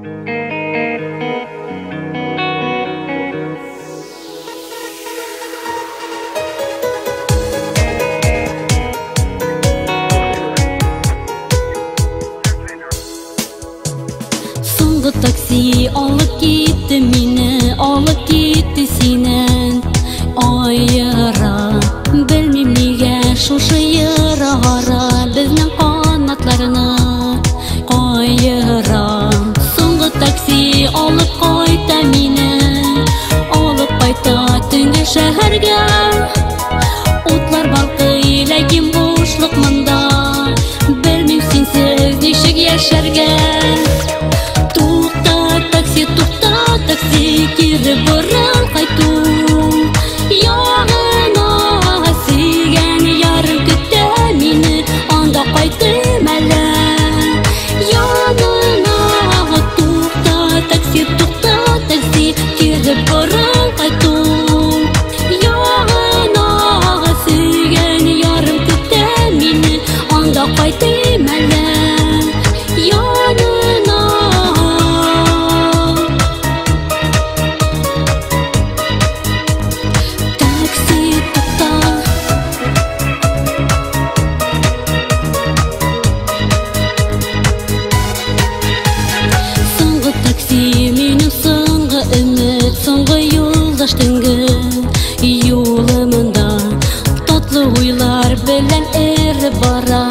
Соңгы такси алып китте мине, алып китте сине. Айыра, белмим нигә шушы ера ара безнең канатларны каера. Соңгы такси алып кайта мине, алып кайта төнге шәһәргә. Утлар балкый, ләкин бушлык монда. Белмим синсез ничек яшәргә. Такси, кире борыл кайту ягына. Сөйгән ярым көтә мине, анда кайтыйм әле янына. Тукта, такси, тукта, такси, кире борыл кайту ягына. Сөйгән ярым көтә мине, анда кайтыйм әле янына. Соңгы юлдаш төнге юлымында татлы уйлар белән эреп бара.